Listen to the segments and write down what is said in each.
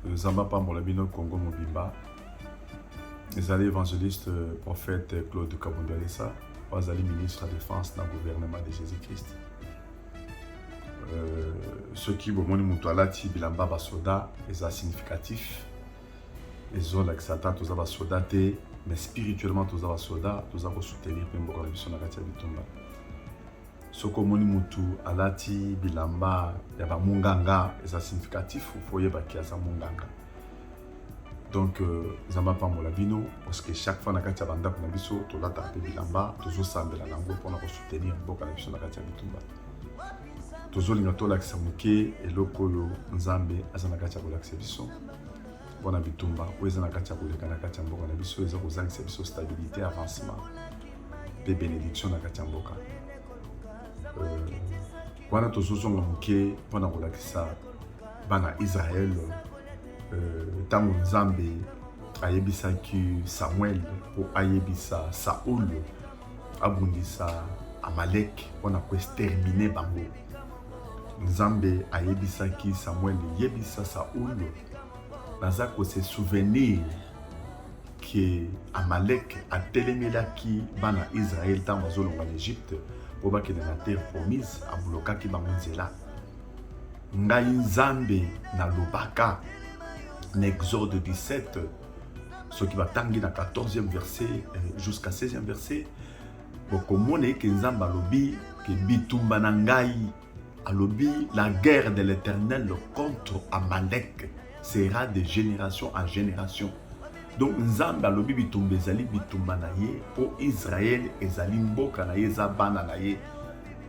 Nzambe apambola bino Congo mobimba. Ezali évangéliste prophète Claude Kabundo Alesa, oyo azali ministre ya défense na gouvernement de Jésus-Christ. Soki bomoni moto alati bilamba basoda, eza significatif, ezolakisa ata toza basoda te, mais spirituellement toza basoda, toza kosoutenir mpe mboka na biso na kati ya bitumba. Soki omoni mutu alati bilamba ya bamunganga, eza significatif, faut oyebaki aza munganga. Donc Nzambe apambola bino, parce que chaque fois na kati ya bandako na biso tolataka mpe bilamba, tozosambela nango mpona kosoutenir mboka na biso na kati ya bitumba. Tozolinga tolakisa moke eloko oyo Nzambe aza na kati ya kolakisa biso mpona bitumba oyo eza na kati ya koleka na kati ya mboka na biso, eza kozangisa biso stabilité, avancement mpe bénédiction na kati ya mboka. Wana tozozonga moke mpona kolakisa bana Israel, ntango Nzambe ayebisaki Samuel mpo ayebisa Saul abundisa Amalek mpona koexterminer bango. Nzambe ayebisaki Samuel: "Yebisa Saul, naza kose souvenir ke Amalek atelemelaki bana Israel ntango bazolonga na Egypte mpo bakende na terre promise, ablokaki bango nzela. Ngai Nzambe nalobaka na Exode 17, soki batangi na 14e verset jusqu'à 16e verset, bokomona eke Nzambe alobi ke bitumba na ngai, alobi: 'La guerre de l'Éternel contre Amalek sera de génération en génération.' Donc Nzambe alobi bitumba ezali bitumba na ye, mpo Israel ezali mboka na ye, eza bana na ye.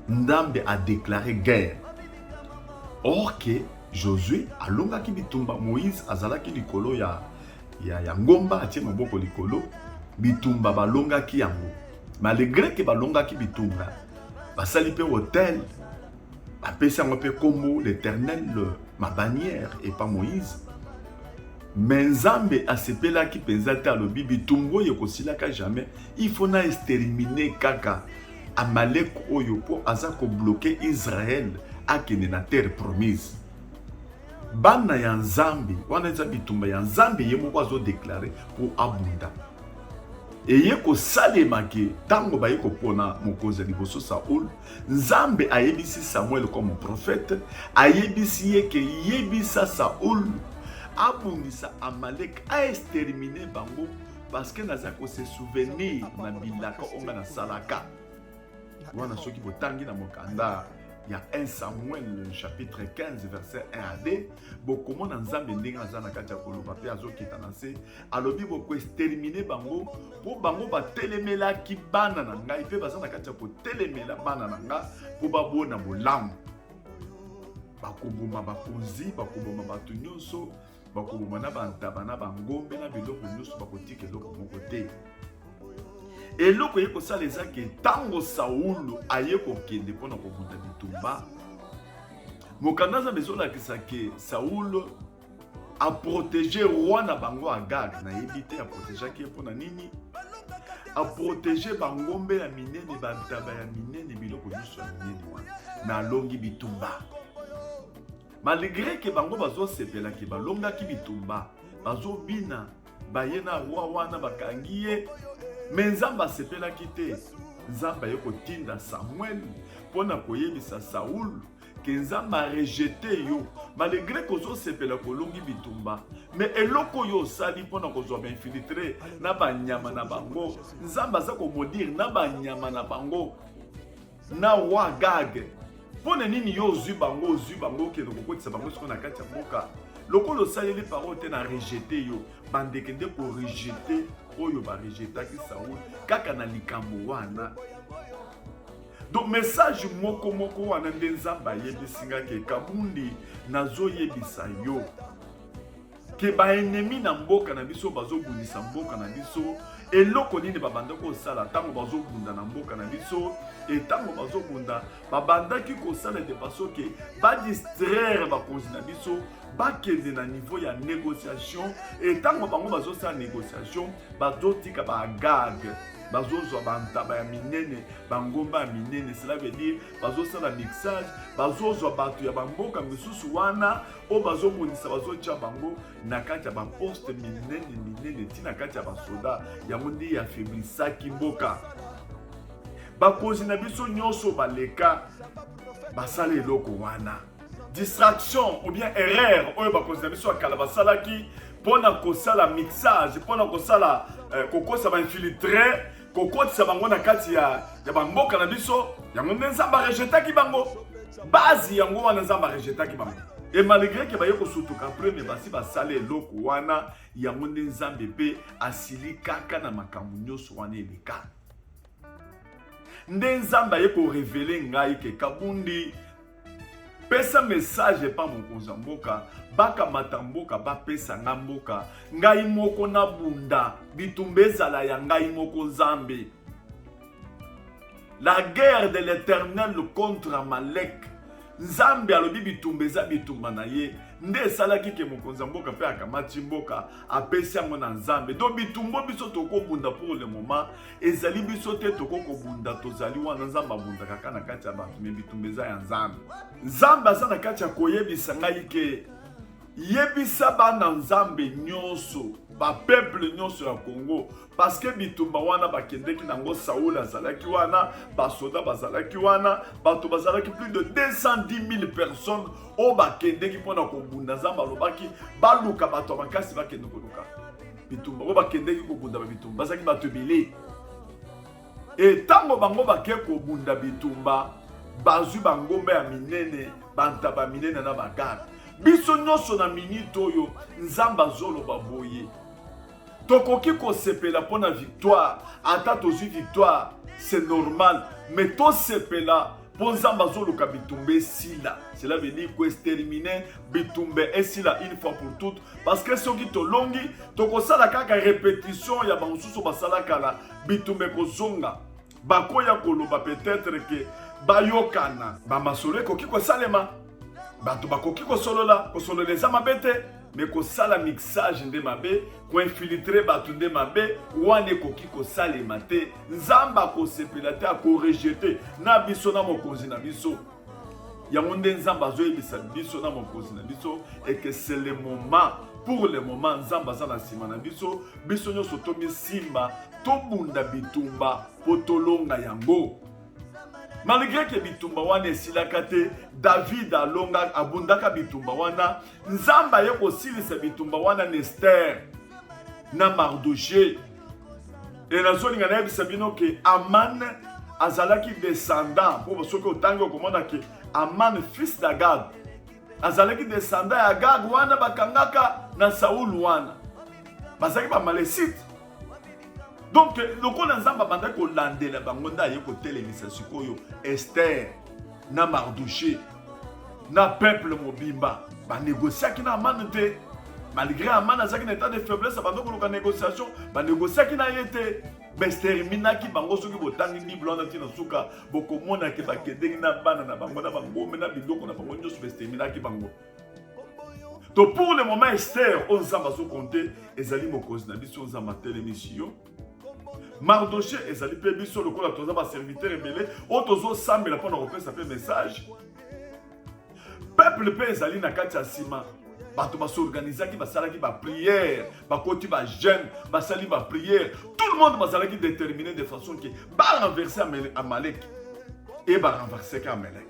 Nzambe adéclaré guerre. Or ke Josué alongaki bitumba, Moïse azalaki likolo ya ngomba, atie maboko likolo, bitumba balongaki yango. Malgré ke balongaki bitumba, basali mpe autel, bapesi yango mpe nkombo "L'Éternel ma bannière" epa Moïse. Mais Nzambe asepelaki mpenza te. Alobi bitumba oyo ekosilaka jamais, il faut na exterminer kaka Amalek oyo, mpo aza kobloquer Israel akende na terre promise. Bana ya Nzambe, wana eza bitumba ya Nzambe ye moko azodéclarer mpo abunda. Eye kosalema ke ntango baye kopona mokonzi ya liboso, Saul, Nzambe ayebisi Samuel comme prophète, ayebisi ye ke yebisa Saul abundisa Amalek, aexterminer bango, parce que naza kose souvenir na bilaka oyo nga nasalaka. Wana soki botangi na mokanda ya 1 Samuel chapitre 15 verset 1 à 2, bokomona Nzambe ndenge aza na kati ya koloba mpe azokita na se, alobi bokoexterminer bango mpo bango batelemelaki bana na ngai, mpe baza na kati ya kotelemela bana na nga mpo babona bolamu. Bakoboma bakonzi, bakoboma bato nyonso, bakoboma na bantaba na bangombe na biloko nyonso, bakotika eloko moko te. Eloko ye kosala eza ke ntango Saulo aye kokende mpona kobunda bitumba, mokanda Nzambe ezolakisa ke Saulo aprotéger roi na bango Agag. Nayebi te aprotégeaki ye mpona nini. Aprotéger bangombe ya minene, bantaba ya minene, biloko nyonso ya minene wana. Me alongi bitumba. Malgré ke bango bazosepelaki, balongaki bitumba, bazobina, baye na roi wana, bakangi ye, me Nzambe asepelaki te. Nzambe aye kotinda Samuel mpo na koyebisa Saul ke Nzambe arejeter yo. Malgré kozosepela kolongi bitumba, me eloko oyo osali mpo na kozwa bainfiltrés na banyama na bango, Nzambe aza komaudire na banyama na bango na roi Agag. Mpo na nini yo ozwi bango, ozwi bango, okende kokotisa bango sikoyo na kati ya mboka? Lokola osaleli parole te, na rejeter yo. Bandeke nde korejeter oyo barejetaki Saul kaka na likambo wana. Donc message moko moko wana nde Nzambe ayebisi nga ke Kabundi, nazoyebisa yo ke baennemis na mboka na biso bazobundisa mboka na biso. Eloko nini babandaki kosala ntango bazobunda na mboka na biso? E ntango bazobunda, babandaki kosala de façon ke badistraire bakonzi na biso, bakende na niveau ya négociation. E ntango bango bazosala négociation, bazotika baagage, bazozwa bantaba ya minene, bangomba ya minene. Cela veut dire bazosala mixage, bazozwa bato ya bamboka misusu wana oyo bazobundisa, bazotya bango na kati ya baposte minene minene, ti na kati ya basoda. Yango nde affaiblisaki mboka. Bakonzi na biso nyonso baleka basala eloko wana, distraction ou bien erreur oyo bakonzi na biso ya kala basalaki mpona kosala mixage, mpona kosala kokosa bainfiltrés, kokotisa bango na kati ya bamboka na biso. Yango nde Nzambe arejetaki bango. Base yango wana Nzambe arejetaki bango. E malgré ke baye kosutuka après, mais basi basala eloko wana. Yango nde Nzambe mpe asili kaka na makambo nyonso wana eleka. Nde Nzambe aye korévéler ngai ke Kabundi, pesa message epa mokonzi ya mboka, bakamata mboka, bapesa nga mboka, ngai moko nabunda bitumba, ezala ya ngai moko Nzambe. La guerre de l'Éternel contre Amalek. Nzambe alobi bitumba eza bitumba na ye. Nde esalaki ke mokonzi ya mboka mpe akamati mboka, apesi yango na Nzambe. Donc bitumba biso tokobunda pour le moment ezali biso te. Tokokobunda, tozali wana, Nzambe abundaka kaka na kati ya bato, mais bitumba eza ya Nzambe. Nzambe aza na kati ya koyebisa ngai ke yebisa bana Nzambe nyonso, bapeuple nyonso ya Congo, parce que bitumba wana bakendeki nango, Saul azalaki wana, basoda bazalaki wana, bato bazalaki plus de 210 000 personnes oyo bakendeki mpona kobunda. Nzambe alobaki baluka bato ya makasi, bakende koluka bitumba. Oyo bakendeki kobunda babitumba bazalaki bato ebele. E ntango bango bake kobunda bitumba, bazwi bangomba ya minene, bantaba minene na bagarde. Biso nyonso na minute oyo, Nzambe azoloba boye: tokoki kosepela mpo na victoire. Ata tozwi victoire, c'est normal, mais tosepela mpo Nzambe azoluka bitumba esila. Cela veut dire koexterminer bitumba, esila une fois pour toutes, parce que soki tolongi, tokosala kaka répétition ya bamosusu basala kala. Bitumba ekozonga, bakoya koloba peut-être ke bayokana, bamasolo ekoki kosalema, bato bakoki kosolola. Kosolola eza mabe te, mais kosala mixage nde mabe, koinfiltrer bato nde mabe. Wana ekoki kosalema te, Nzambe akosepela te, akorejeter na biso na mokonzi na biso. Yango nde Nzambe azoyebisa biso na mokonzi na biso eke c'est le moment. Pour le moment, Nzambe aza na nsima na biso. Biso nyonso tomisimba, tobunda bitumba mpo tolonga yango. Malgré ke bitumba wana esilaka te, David alonga, abundaka bitumba wana. Nzambe aye kosilisa bitumba wana na Ester na Mardoche. E nazolinga nayebisa bino ke Aman azalaki descendant, mpo soki otangi okomona ke Aman, fils d'Agag, azalaki descendant ya Agag wana bakangaka na Saul. Wana bazalaki bamalécites. Donc lokola Nzambe abandaki kolandela bango, nde aye kotelemisa sikoyo Ester na Mardoche na peuple mobimba. Banégociaki na Aman te, malgré Aman azalaki na état de faiblesse, abanda koluka négociation, banégociaki na ye te, baexterminaki bango. Soki botangi Bible wana ntina suka, bokomonake bakendeki na bana na bango, na bangombe, na biloko na bango nyonso, baexterminaki bango. To pour le moment, Ester oyo Nzambe azocompter ezali mokonzi na biso. Nzambe atelemisi yo, Mardoche ezali mpe biso lokola toza baserviteur ebele oyo tozosambela mpona kopesa mpe message. Peuple mpe ezali na kati ya nsima. Bato basorganizaki, basalaki baprière, bakoti bajeûne, basali baprière, tout le monde bazalaki déterminé de façon ke barenverse Amalek. E barenverseki Amalek.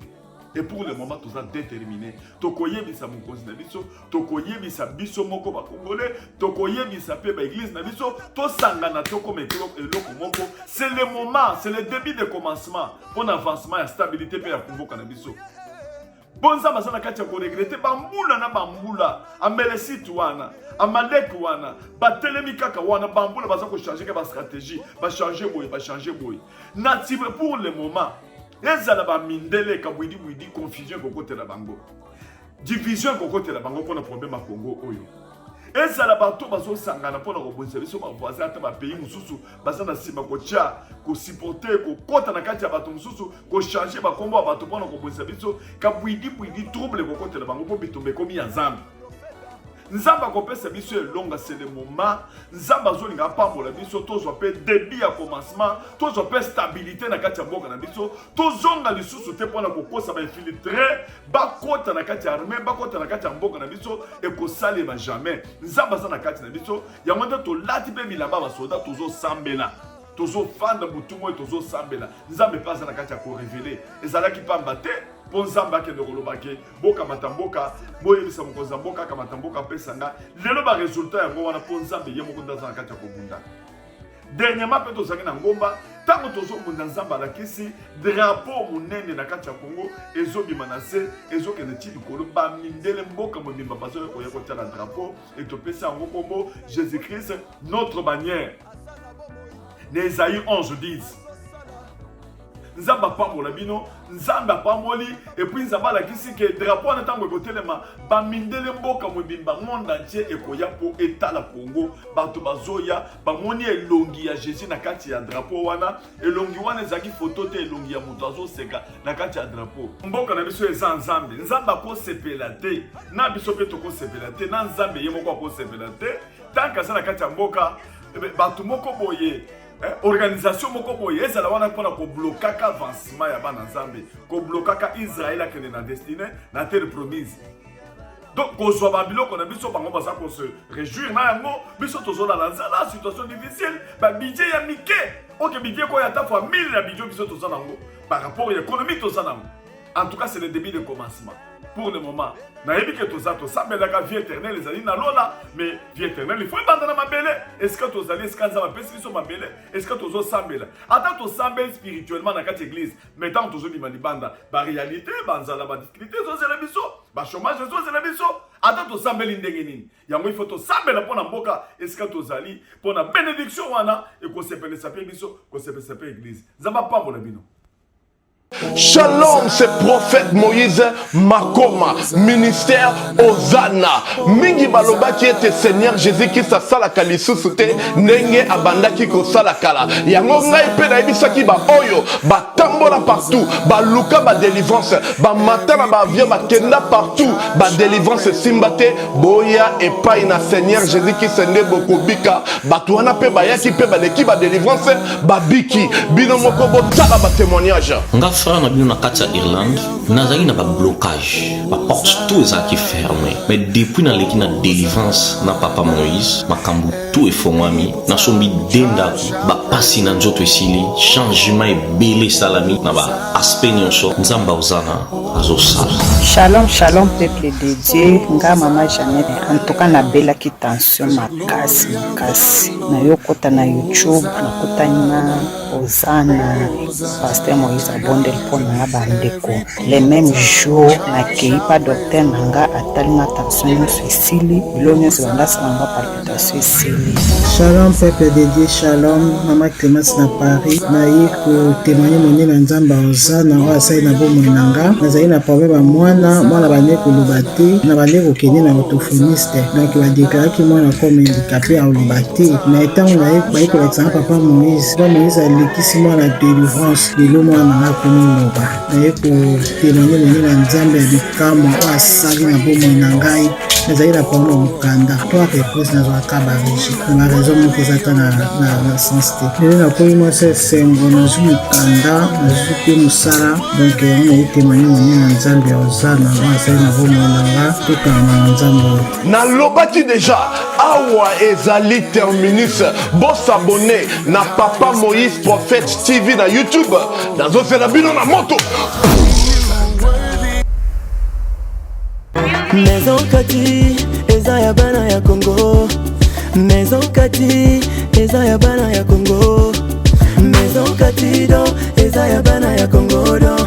Et pour le moment, toza déterminé. Tokoyebisa mokonzi na biso, tokoyebisa biso moko bacongolais, tokoyebisa mpe baéglise na biso, tosangana, tokoma eloko moko. C'est le moment, c'est le début de commencement mpona avancement ya stabilité mpe ya kumboka na biso. Mpo Nzambe aza na kati ya koregretter bambula na bambula. Amalécite wana, Amalek wana, batelemi kaka wana bambula, baza kochanger ka bastratégie, bachanger boye, bachanger boye na ntima. Pour le moment, ezala bamindele kabwidibwidi, confusion ekokotela bango, division ekokotela bango mpona problème ya Congo oyo. Ezala bato bazosangana mpo na kobundisa biso, bavoisin, ata bapays mosusu baza na nsima kotya, kosupporte, kokɔta na kati ya bato mosusu, kochange bakombo ya bato mpo na kobundisa biso. Kabwidibwidi, trouble ekokotela bango, mpo bitumba ekomi ya Nzambe. Nzambe akopesa biso elonga. C'est le moment. Nzambe azolinga apambola biso, tozwa mpe début ya commencement, tozwa mpe stabilité na kati ya mboka na biso. Tozonga lisusu te mpona kokosa bainfiltrés bakota na kati ya armée, bakota na kati ya mboka na biso. Ekosalema jamais. Nzambe aza na kati na biso. Yango nde tolati mpe bilamba basoda, tozosambela, tozofanda butu moi, tozosambela. Nzambe mpe aza na kati ya korévéler. Ezalaki pamba te mpo Nzambe akende koloba ke bokamata mboka, boyebisa mokonzi ya mboka akamata mboka apesa nga. Lelo barésultat yango wana, mpo Nzambe ye moko nde aza na kati ya kobunda. Dernièrement mpe tozalaki na ngomba. Ntango tozobunda, Nzambe alakisi drapeau monene na kati ya Congo, ezobima na se, ezokende ti likolo. Bamindele, mboka mobimba bazoya koya kotiala drapeau. E topesi yango kombo Jésus Christ notre bannière, na Esaïe 11 10. Nzambe apambola bino. Nzambe apamboli. Et puis Nzambe alakisi ke drapeau wana, ntango ekotelema, bamindele, mboka mobimba, monde entier ekoya mpo etala Congo. Bato bazoya, bamoni elongi ya Jésus na kati ya drapeau wana. Elongi wana ezalaki foto te, elongi ya moto azoseka na kati ya drapeau. Mboka na biso eza Nzambe. Nzambe akosepela te na biso, mpe tokosepela te na Nzambe. Ye moko akosepela te tant que aza na kati ya mboka. Bato moko boye, organisation moko boye ezala wana mpona koblokaka avancement ya bana Nzambe, koblokaka Israel akende na destinée, na terre promise. Donc kozwa babiloko na biso, bango baza kose réjouir na yango, biso tozolala nzala, situation difficile, babudget ya mike. Ok, budget koyo ata fois 1000 na budget biso toza nango par rapport ya économie toza nango. En tout cas, c'est le début de commencement. Pour le moment, nayebi ke toza, tosambelaka vie éternelle ezali na lola, mais vie éternelle, il faut ebanda na mabele esika tozali, esika Nzambe apesi biso mabele, esika tozosambela. Ata tosambeli spirituellement na kati église, mais ntango tozobima libanda, baréalité, banzala, badifficulté ezozela biso, bachômage ezozela biso, ata tosambeli ndenge nini. Yango il faut tosambela mpo na mboka esika tozali, mpo na bénédiction wana ekosepelisa mpe biso, kosepelisa mpe église. Nzambe apambola bino. Shalom, c'est prophète Moïse Makoma, ministère Hosanna. Mingi balobaki ete Seigneur Jésus-Christ asalaka lisusu te ndenge abandaki kosala kala. Yango ngai mpe nayebisaki ba oyo batambola partout, baluka ba délivrance, bamata na ba avion, bakenda partout, ba délivrance esimba te. Boya epai na Seigneur Jésus-Christ nde bokobika. Bato wana mpe bayaki mpe baleki ba délivrance, babiki. Bino moko botala ba témoignage. Nga frère na bino na kati ya Irlande, nazalaki na bablocage, baporte tout ezalaki fermé. Mais depuis naleki na délivrance na papa Moïse, makambo tout efongwami. Nasombi de ndako, bapasi na nzoto esili, changement ebele esalami na baaspect nyonso. Nzambe aozana azosala. Shalom, shalom, peuple de Dieu. Nga mama Jeannette. En tout cas, nabelaki tension makasi makasi. Nayokota na YouTube, nakutani na Ozana, pasteur Moïse abondeli mpo na nga. Bandeko, le même jour nakei pa docteur na nga, atali nga, tension nyonso esili, bilo nyonso bandasala nga palpitation esili. Shalom, peuple de Dieu, shalom. Mama Clémence na Paris, naye kotémoigner monene na Nzambe Ozana oyo asali na bomoi na nga. Nazali na problème ya mwana, mwana bande koloba te, na bande kokende na orthophoniste. Donc badéclaraki mwana comme handicapé, akoloba te. Mais ntango naye baye kolakisa nga papa Moïse, papa Moïse alekisi mwana délivrance, lelo mwana na nga akomi loba. Naye kotémoigner monene na Nzambe ya bikamwa oyo asali na bomoi na ngai. Nazali na problème ya mokanda, trois reprises nazwaka barejet na baraison moko eza ata na sens te. Lelo nakomi mwasi esengo, nazwi mokanda, nazwi mpe mosala. Donc yango naye témoigner monene na Nzambe ya Ozana oyo asali na bomoi na nga. Tokanga na Nzambe oyo. Nalobaki deja, awa ezali terminus. Bos'abonner na Papa Moïse Prophète TV na YouTube. Nazozela bino na moto. Maison Kati eza ya bana ya Congo. Maison Kati eza ya bana ya Congo. Maison Kati don eza ya bana ya Congo don.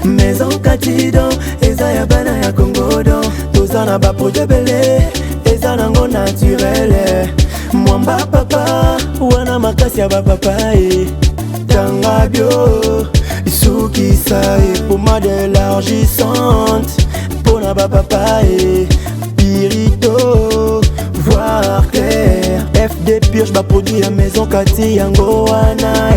Maison Kati don eza ya bana ya Congo don. Toza na baproduit ebele, eza nango naturel. Mwamba papa wana makasi ya bapapa e tanga bio sukisa e pomade élargissante mpona bapapa e pirito. Idée pioche baproduit ya maison kati yango wana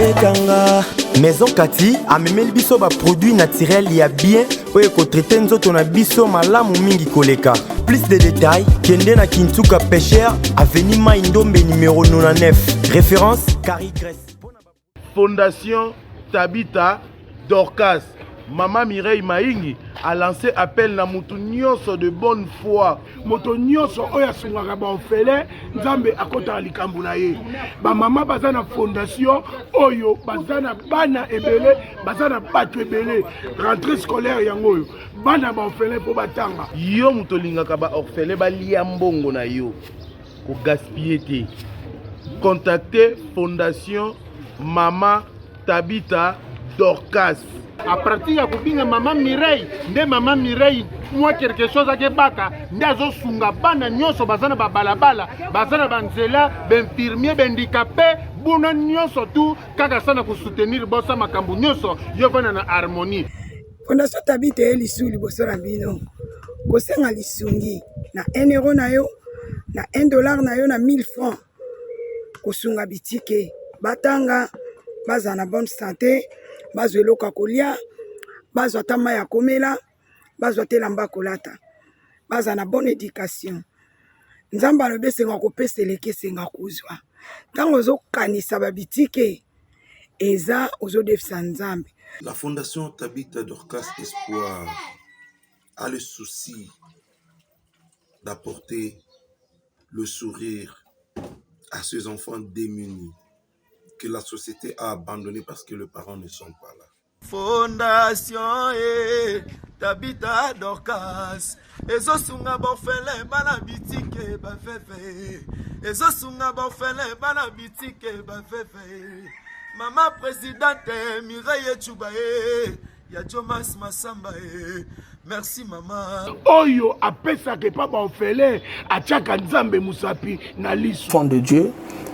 ekanga maison kati amemeli biso baproduit naturel ya bien oyo ekotraite nzoto na biso malamu mingi koleka. Plus de détails, kende na Kintuka Pêcheur, avenue Mai Ndombe numéro 99. Référence Carrie Grèce. Fondation Tabitha Dorcas, Mama Mireille Maingi a lancé appel na mutu nyonso de bonne foi. Moto nyonso oyo asungaka ba orphelin, Nzambe akotaka likambo na ye. Ba mama baza na fondation oyo baza na bana ebele, baza na bato ebele. Rentrée scolaire yango oyo bana ba orphelin mpo batanga. Yo moto olingaka ba orphelin balia mbongo na yo, ko gaspiller te. Contactez Fondation Mama Tabitha Dorcas. A partir ya kobinga mama Mireille, nde mama Mireille mwa quelque chose akebaka nde azosunga bana nyonso baza na babalabala, baza na banzela, bainfirmier, bahandicapé, buna nyonso tu kaka sana kosoutenir bosa makambo nyonso yo vanda na harmonie. Fondation Tabitha eye lisusu liboso na bino kosenga lisungi na 1 euro na yo na 1 dollar na yo na 1000 francs kosunga bitike batanga bazala na bonne sante bazwa eloko ya kolia bazwa ata mai ya komela bazwa te elamba ya kolata bazala na bonne education. Nzambe alobi esenga kopesa eleki esenga kozwa. Ntango ozokanisa babitike eza ozodefisa Nzambe. La Fondation Tabitha Dorcas Espoir a le souci d'apporter le sourire à ces enfants démunis que la société a abandonnés parce que les parents ne sont pas là. Fondation e Tabitha Dorcas ezosunga baorphelin bana bitike baveve ezosunga baorphelin bana bitike baveve mama presidente Mireille Tshuba e ya Jomas Masamba e merci mama. Oyo apesaka epa ba orphelin atiaka Nzambe musapi na liso. Enfant de Dieu,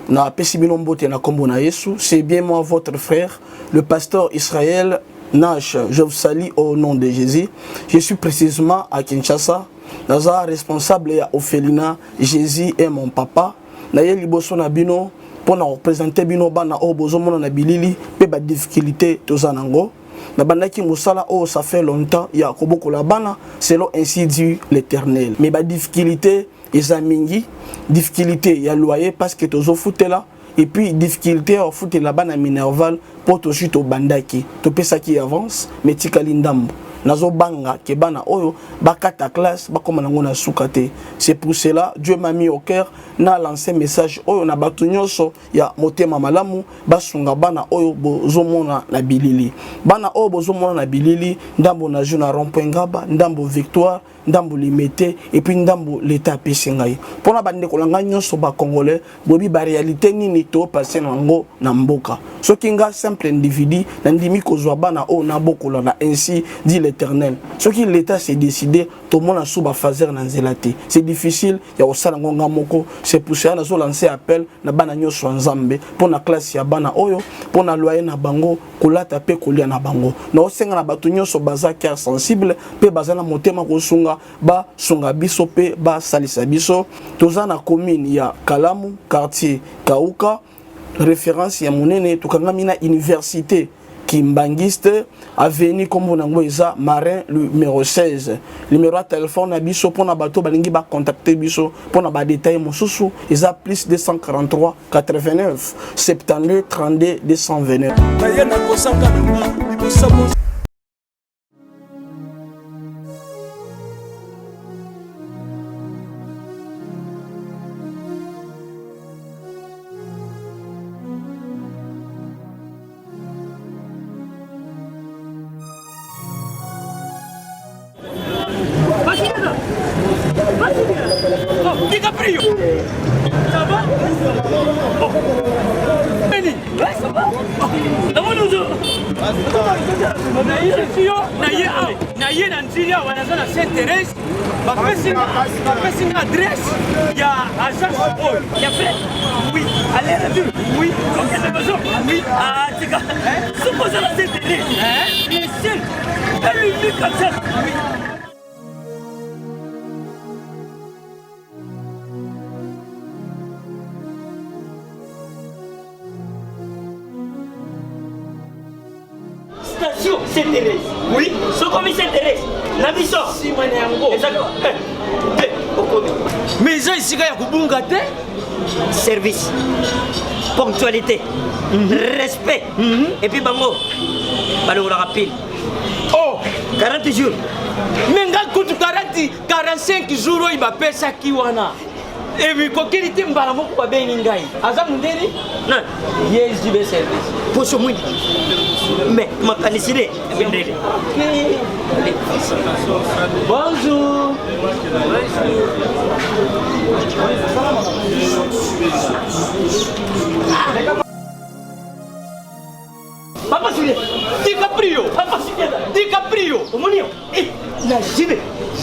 na pesi bino mbote na kombo na Yesu, c'est bien moi votre frère, le pasteur Israël Nash. Je vous salue au nom de Jésus. Je suis précisément à Kinshasa. Naza responsable ya orphelinat Jésus est mon papa. Na ye liboso na bino mpo na représenter bino bana oyo bozomona na bilili mpe ba difficulté toza nango. Nabandaki mosala oyo ça fait longtemps ya kobokola bana selon ainsi dit l'Éternel. Mais ba difficulté eza mingi, difficulté ya loyer parce que tozofutela et puis difficulté ya kofutela bana minerval mpo tozwi tobandaki topesaki avance mais tikali ndambo. Nazobanga ke bana oyo bakata classe bakoma nango na suka te. C'est pour cela Dieu m'a mis au cœur na lancer message oyo na bato nyonso ya motema malamu basunga bana oyo bozomona na bilili. Bana oyo bozomona na bilili, ndambo na jeu na rond-point Ngaba, ndambo Victoire, ndambo Limete et puis ndambo l'État apesi ngai. Pona bandeko na ngai nyonso ba Congolais, boyebi ba réalité nini to passer na yango na mboka. Soki nga simple individu nandimi kozwa bana oyo nabokola na ainsi dit l'Éternel. Soki l'État s'est décidé, tomona sous ba phaser na nzela te. C'est difficile ya kosala ngo nga moko. C'est pour cela nazo lancer appel na bana nyonso ya Nzambe pona classe ya bana oyo, pona loyer na bango, kolata pe kolia na bango. Naosenga na bato nyonso baza cœur sensible pe baza na motema kosunga, basunga biso pe basalisa biso. Toza na commune ya Kalamu, quartier Kauka, référence ya monene, tokangami na université Kimbanguiste, avenue kombo nango eza Marin numéro 16. Numéro ya téléphone na biso pona bato balingi ba contacter biso pona ba détails mosusu eza plus 243 89 72 32 229. Naye nakosaka na nga liboso. DiCaprio Ça va? Oh. Benny, ouais, ça va? Naye na nzili awa naza na Sainte Thérèse, bapesi nga adresse ya agence oyo ya fait. Oui, aller retour. Oui, okende besoin. Oui, atika soki oza na Sainte Thérèse, le seul et l'unique agence. Oui. Station Saint Thérèse. Oui, sokomi Saint Thérèse. Na biso. Sima na yango. Ezaka. Eh, te okomi. Mais eza esika ya kobunga te. Service. Ponctualité. Mm -hmm. Respect. Mm -hmm. Et puis bango balongolaka pile. Oh, 40 jours. Mais nga kutu 40 45 jours oyo bapesaki wana. Ebikokeli te mbala moko babengi ngai. Aza mundeli? Nani? Ye JB service. Poso mwindu. Mais makanisi nde mindele. Bonjour. Papa Julien, DiCaprio, Papa Julien, DiCaprio, omoni yo, eh, na JB,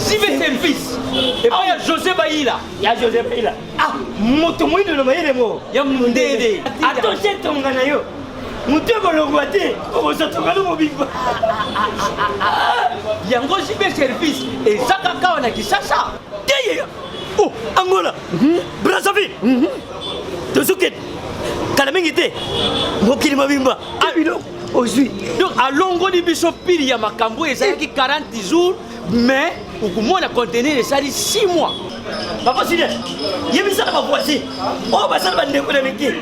JB service, epai ya José Bayila, ya José Bayila, ah, moto moyindo na mayele mo, ya mundele, atoshe tonga na yo, moto ekolongwa te, okozotonga no mobimba. Yango JB service eza kaka awa na Kinshasa. Te oh, Angola, Brazzaville, tozokende kala mingi te mokili mobimba biloko ozwi donc alongoli biso pili ya makambo oyo ezalaki 40 jours mais okomona conteneur esali 6 mois. Papa Julien, yebisa na bavoisin oyo basala bandeko na miki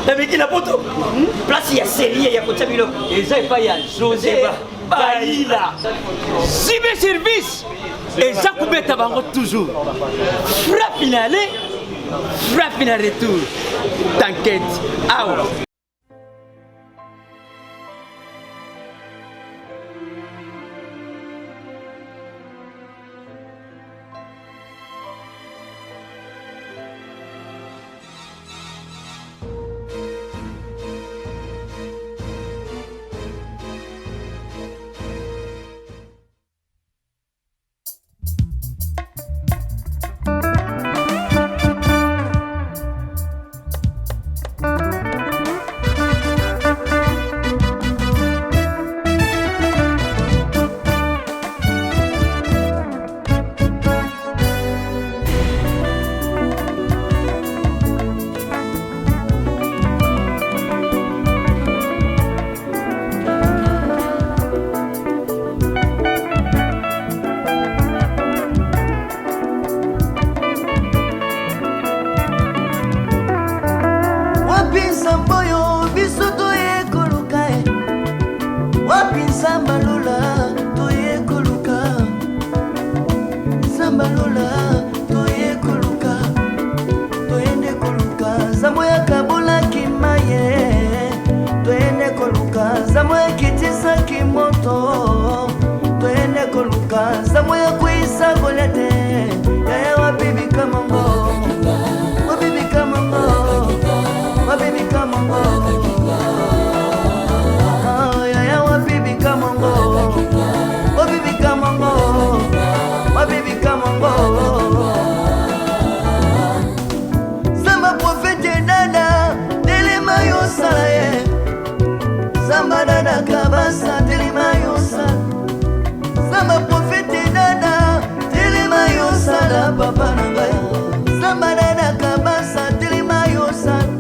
na miki na poto place ya serie ya kotya biloko eza epai ya José Bayila. Zibe service eza kobeta bango toujours frappe na aller, frappe na retour. T'inquiète, awa. Wapi nzambe oyo biso toye koluka ye? Wapi nzambe lola toye koluka? Nzambe lola toye koluka, toyende koluka nzambe oyo akabolaki maye, toyende koluka nzambe oyo akitisaki moto, toyende koluka nzambe oyo akweyisa Goliate. Yaya wapi bikamongo, wapi bikamongo, wapi bikamongo, ah, yaya wapi bikamongo, wapi bikamongo, wapi bikamongo. Zamba profete dada telema yosala ye, Zamba dada kabasa telema yosala, Zamba profete dada telema yosala papa na ngai, Zamba dada kabasa telema yosala,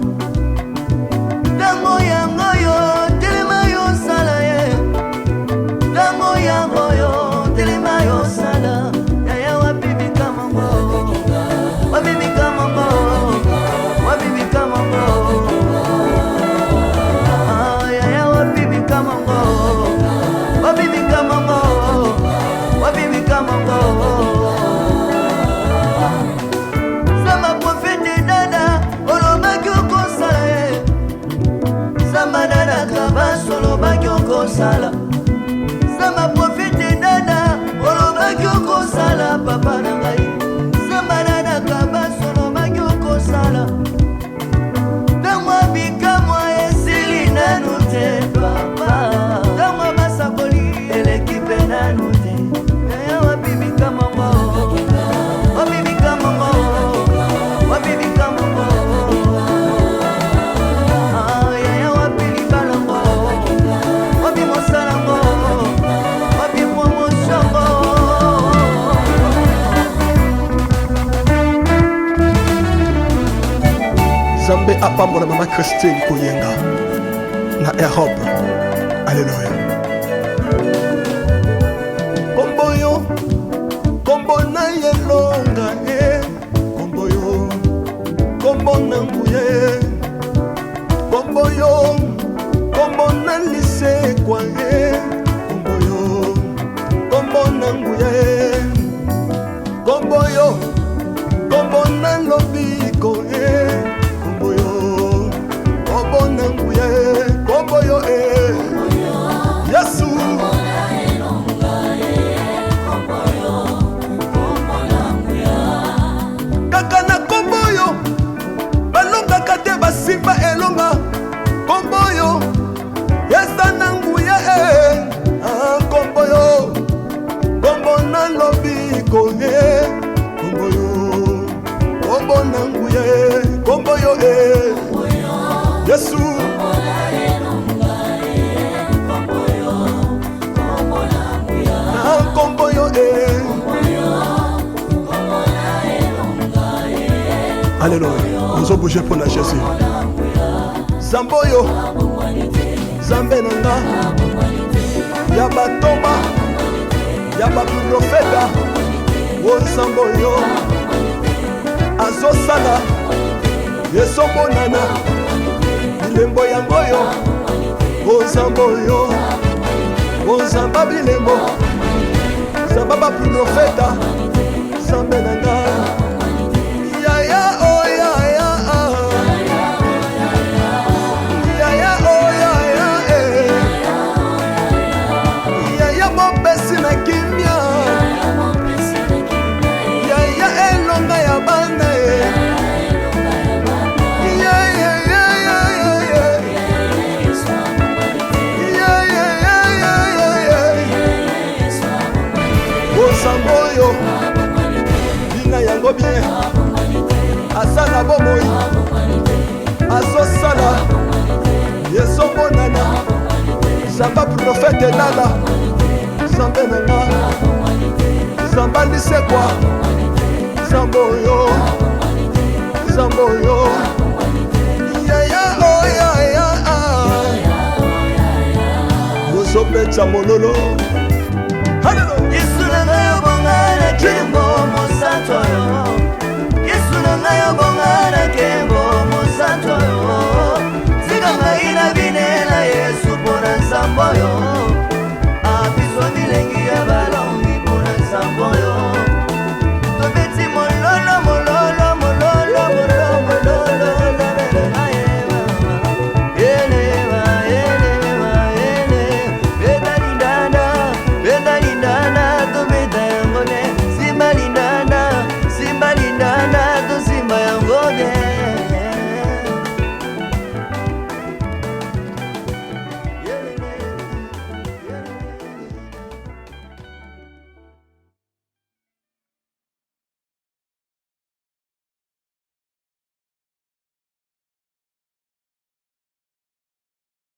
ntango yango yo telema yosala ye, ntango yango yo telema yosala, yaya wapi bikamongo, wapi bikamongo, wapi bikamongo, ah, yaya wapi bikamongo, wapi bikamongo, wapi bikamongo. Zamba profete dada olobaki okosala ye, Zamba dada kabaso olobaki okosala, Zamba profete dada olobaki okosala papa na ngai, Zamba dada kabaso olobaki okosala, ntango abikamwa esili nanu te papa, ntango basakoli eleki mpe nanu te, yaya wapi bikamongo, wapi bikamongo, wapi bikamongo, ah, yaya wapi libalango, wapi mosalango, wapi promotiongo. Nzambe apambola mama Christine Koyenga na Europe. Alléluia. na nguya kombo yo kombo na lisekwa ye kombo yo kombo na nguya ye kombo yo kombo na lobiko ye kombo yo kombo na nguya ye kombo yo e yesu kaka na kombo oyo balongaka te basimba elonga kombo oyo eza na nguya e ah, kombo yo kombo na lobiko ye kombo yo kombo na nguya ye kombo yo e yesu na kombo yo e Alléluia. Ozo bouger mpo na Jésus. Nzambe oyo, Nzambe na nga ya batoma ya baprofeta, o Nzambe oyo azosala ezomonana bilembo yango oyo, o Nzambe oyo, o Nzambe bilembo, Nzambe baprofeta, Nzambe na nga yaya oh yaya ah. Yaya oh yaya eh. Yaya mopesi na kimia yaya elonga ya bana eh. Yeah, yeah, yeah, yeah, yeah, yeah. Yeah, yeah, yeah, yeah, yeah, yeah. Osambo oyo bina yango bien aza na bomoi azosala ezomonana nzambe profete elala nzambe na nga nzambe alisekwa nzambe oyo nzambe oyo yaya oyaya ozobeta mololo Yesu na ngai obonga na nkembo mosantu oyo Yesu na ngai obonga.